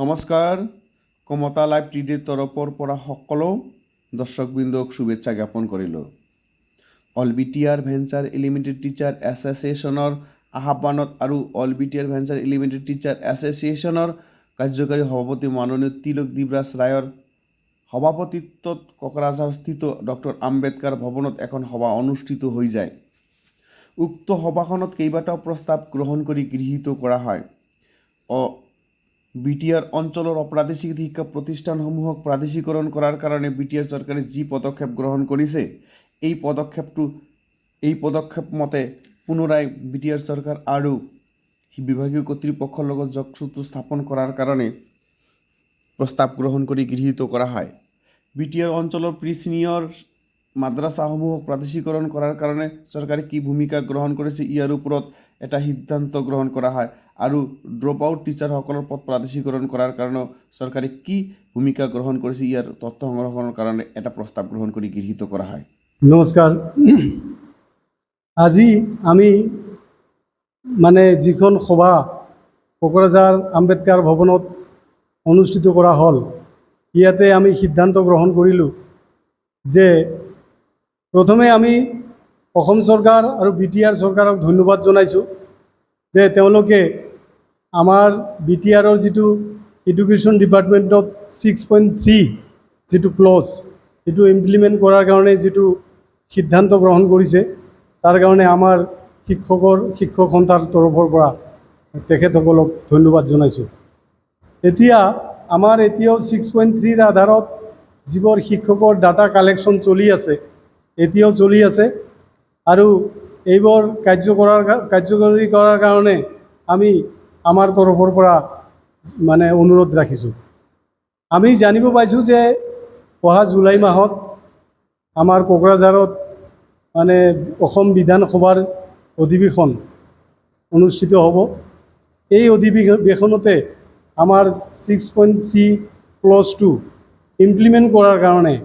নমস্কাৰ, কমতা লাইভ টিভিৰ তৰফৰ পৰা সকলো দৰ্শকবৃন্দক শুভেচ্ছা জ্ঞাপন কৰিলোঁ। All BTR venture elementary teacher এছ'চিয়েশ্যনৰ আহ্বানত আৰু all BTR venture elementary teacher এছ'চিয়েশ্যনৰ কাৰ্যকৰী সভাপতি মাননীয় তিলক দেৱৰাজ ৰায়ৰ সভাপতিত্বত কোকৰাঝাৰস্থিত ডক্টৰ আম্বেদকাৰ ভৱনত এখন সভা অনুষ্ঠিত হৈ যায়। উক্ত সভাখনত কেইবাটাও প্ৰস্তাৱ গ্ৰহণ কৰি গৃহীত কৰা হয়। বিটিআৰ অঞ্চলৰ অপ্ৰাদেশিক শিক্ষা প্ৰতিষ্ঠানসমূহক প্ৰাদেশিকৰণ কৰাৰ কাৰণে বিটিআৰ চৰকাৰে যি পদক্ষেপ গ্ৰহণ কৰিছে, এই পদক্ষেপ মতে পুনৰাই বিটিআৰ চৰকাৰ আৰু বিভাগীয় কৰ্তৃপক্ষৰ লগত যোগসূত্ৰ স্থাপন কৰাৰ কাৰণে প্ৰস্তাৱ গ্ৰহণ কৰি গৃহীত কৰা হয়। বিটিআৰ অঞ্চলৰ প্ৰি ছিনিয়ৰ মাদ্ৰাছাসমূহক প্ৰাদেশিকৰণ কৰাৰ কাৰণে চৰকাৰে কি ভূমিকা গ্ৰহণ কৰিছে, ইয়াৰ ওপৰত এটা সিদ্ধান্ত গ্ৰহণ কৰা হয় আৰু ড্ৰপ আউট টিচাৰসকলৰ পদ প্ৰাদেশিকৰণ কৰাৰ কাৰণেও চৰকাৰে কি ভূমিকা গ্ৰহণ কৰিছে, ইয়াৰ তথ্য সংগ্ৰহণৰ কাৰণে এটা প্ৰস্তাৱ গ্ৰহণ কৰি গৃহীত কৰা হয়। নমস্কাৰ। আজি আমি মানে যিখন সভা কোকৰাঝাৰ আম্বেদকাৰ ভৱনত অনুষ্ঠিত কৰা হ'ল, ইয়াতে আমি সিদ্ধান্ত গ্ৰহণ কৰিলোঁ যে প্ৰথমে আমি অসম চৰকাৰ আৰু বিটিআৰ চৰকাৰক ধন্যবাদ জনাইছোঁ যে তেওঁলোকে আমাৰ বিটিআৰৰ যিটো এডুকেশ্যন ডিপাৰ্টমেণ্টত 6.3 যিটো ক্লজ, সেইটো ইমপ্লিমেণ্ট কৰাৰ কাৰণে যিটো সিদ্ধান্ত গ্ৰহণ কৰিছে, তাৰ কাৰণে আমাৰ শিক্ষক সন্থাৰ তৰফৰ পৰা তেখেতসকলক ধন্যবাদ জনাইছোঁ। এতিয়া আমাৰ এতিয়াও 6.3ৰ আধাৰত যিবোৰ শিক্ষকৰ ডাটা কালেকশ্যন চলি আছে, এতিয়াও চলি আছে আৰু এইবোৰ কাৰ্যকৰী কৰাৰ কাৰণে আমি আমাৰ তৰফৰ পৰা মানে অনুৰোধ ৰাখিছোঁ। আমি জানিব পাইছোঁ যে অহা জুলাই মাহত আমাৰ কোকৰাঝাৰত মানে অসম বিধানসভাৰ অধিৱেশন অনুষ্ঠিত হ'ব। এই অধিৱেশনতে আমাৰ 6.3 ক্লজটো ইমপ্লিমেণ্ট কৰাৰ কাৰণে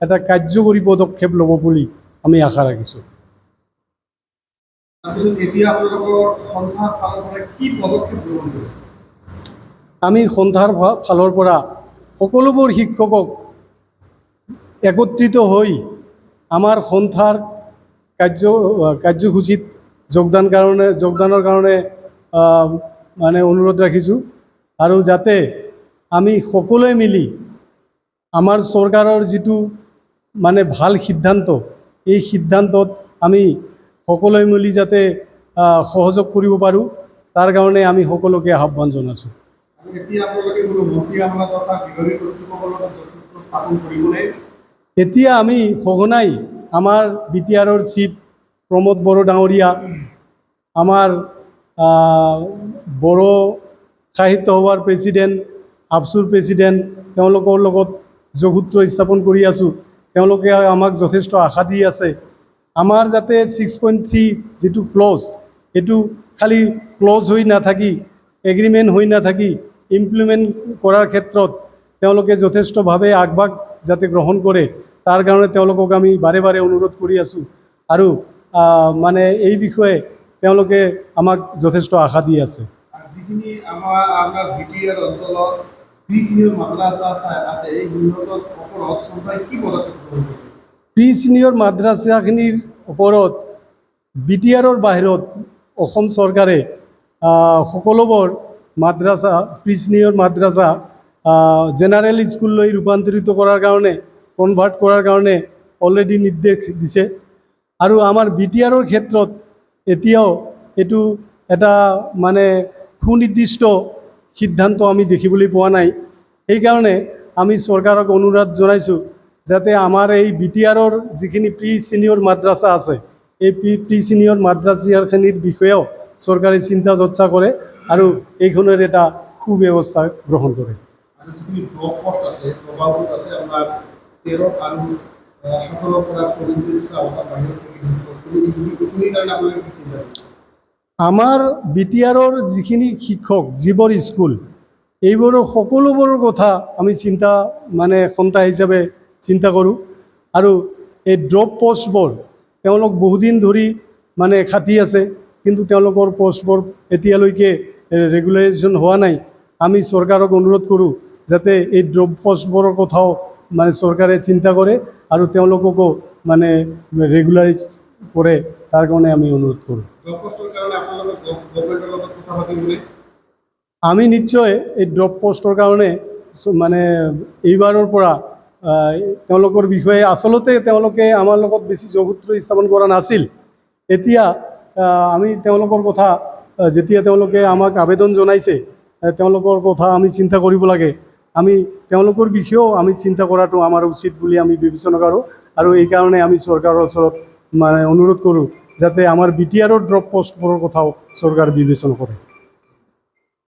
এটা কাৰ্যকৰী পদক্ষেপ ল'ব বুলি আমি আশা ৰাখিছোঁ। তাৰপিছত এতিয়া আপোনালোকৰ সন্থাৰ ফালৰ পৰা কি পদক্ষেপ গ্ৰহণ কৰিছে? আমি সন্থাৰ ফালৰ পৰা সকলোবোৰ শিক্ষকক একত্ৰিত হৈ আমাৰ সন্থাৰ কাৰ্যসূচীত যোগদানৰ কাৰণে মানে অনুৰোধ ৰাখিছোঁ আৰু যাতে আমি সকলোৱে মিলি আমাৰ চৰকাৰৰ যিটো মানে ভাল সিদ্ধান্ত, এই সিদ্ধান্তত আমি সকলোৱে মিলি যাতে সহযোগ কৰিব পাৰোঁ, তাৰ কাৰণে আমি সকলোকে আহ্বান জনাইছোঁ। আৰু এতিয়া আপোনালোকে কোনো মন্ত্ৰী আমোলা তথা বিভাগীয় কৰ্তৃপক্ষৰ লগত যোগসূত্ৰ স্থাপন কৰিবনে? এতিয়া আমি সঘনাই আমাৰ বিটিআৰৰ চিফ প্ৰমোদ বড়ো ডাঙৰীয়া, আমাৰ বড়ো সাহিত্য সভাৰ প্ৰেচিডেণ্ট, আবছুৰ প্ৰেচিডেণ্ট, তেওঁলোকৰ লগত যোগসূত্ৰ স্থাপন কৰি আছোঁ। তেওঁলোকে আমাক যথেষ্ট আশা দি আছে, আমাৰ যাতে 6.3 যিটো ক্লজ, এইটো খালি ক্লজ হৈ নাথাকি, এগ্ৰিমেণ্ট হৈ নাথাকি ইমপ্লিমেণ্ট কৰাৰ ক্ষেত্ৰত তেওঁলোকে যথেষ্টভাৱে আগভাগ যাতে গ্ৰহণ কৰে, তাৰ কাৰণে তেওঁলোকক আমি বাৰে বাৰে অনুৰোধ কৰি আছোঁ আৰু মানে এই বিষয়ে তেওঁলোকে আমাক যথেষ্ট আশা দি আছে। আৰু যিখিনি আমাৰ আপোনাৰ বিটিআৰ অঞ্চলত প্ৰি ছিনিয়ৰ মাদ্ৰাছা আছে, এই সিহঁতৰ ওপৰত সন্থাই কি পদক্ষেপ গ্ৰহণ কৰিব? প্ৰি ছিনিয়ৰ মাদ্ৰাছাখিনিৰ ওপৰত বিটিআৰৰ বাহিৰত অসম চৰকাৰে সকলোবোৰ মাদ্ৰাছা, প্ৰি ছিনিয়ৰ মাদ্ৰাছা জেনেৰেল স্কুললৈ ৰূপান্তৰিত কৰাৰ কাৰণে, কনভাৰ্ট কৰাৰ কাৰণে অলৰেডি নিৰ্দেশ দিছে। আৰু আমাৰ বিটিআৰৰ ক্ষেত্ৰত এতিয়াও এইটো এটা মানে সুনিৰ্দিষ্ট সিদ্ধান্ত আমি দেখিবলৈ পোৱা নাই। সেইকাৰণে আমি চৰকাৰক অনুৰোধ জনাইছোঁ যাতে আমাৰ এই বিটিআৰৰ যিখিনি প্ৰি ছিনিয়ৰ মাদ্ৰাছা আছে, এই প্ৰি ছিনিয়ৰ মাদ্ৰাছাখিনিৰ বিষয়েও চৰকাৰে চিন্তা চৰ্চা কৰে আৰু এইখনৰ এটা সুব্যৱস্থা গ্ৰহণ কৰে। আৰু যিখিনি ড্ৰপ পষ্ট আছে, ড্ৰপ আউট আছে, আপোনাৰ 13 আৰু 17ৰ পৰা প্ৰভিঞ্চিয়েল বাহিৰত থাকি, এইখিনিৰ কাৰণে আপোনালোকে কি চিন্তা কৰিছে? আমাৰ বিটিআৰৰ যিখিনি শিক্ষক, যিবোৰ স্কুল, এইবোৰৰ সকলোবোৰৰ কথা আমি চিন্তা মানে সন্থা হিচাপে চিন্তা কৰোঁ। আৰু এই ড্ৰপ পষ্টবোৰ তেওঁলোক বহুদিন ধৰি মানে খাটি আছে, কিন্তু তেওঁলোকৰ পষ্টবোৰ এতিয়ালৈকে ৰেগুলাৰাইজেশ্যন হোৱা নাই। আমি চৰকাৰক অনুৰোধ কৰোঁ যাতে এই ড্ৰপ পষ্টবোৰৰ কথাও মানে চৰকাৰে চিন্তা কৰে আৰু তেওঁলোককো মানে ৰেগুলাৰাইজ কৰে, তাৰ কাৰণে আমি অনুৰোধ কৰোঁ। ড্ৰপ পোষ্টৰ কাৰণে আপোনালোকে গভৰ্ণমেণ্টৰ লগত কথা পাতিবলৈ? আমি নিশ্চয় এই ড্ৰপ পষ্টৰ কাৰণে মানে এইবাৰৰ পৰা তেওঁলোকৰ বিষয়ে, আচলতে তেওঁলোকে আমাৰ লগত বেছি যোগসূত্ৰ স্থাপন কৰা নাছিল। এতিয়া আমি তেওঁলোকৰ কথা, যেতিয়া তেওঁলোকে আমাক আবেদন জনাইছে, তেওঁলোকৰ কথা আমি চিন্তা কৰিব লাগে। আমি তেওঁলোকৰ বিষয়েও আমি চিন্তা কৰাটো আমাৰ উচিত বুলি আমি বিবেচনা কৰোঁ আৰু এইকাৰণে আমি চৰকাৰৰ ওচৰত মানে অনুৰোধ কৰোঁ যাতে আমাৰ বিটিআৰৰ ড্ৰপ পষ্টবোৰৰ কথাও চৰকাৰ বিবেচনা কৰে।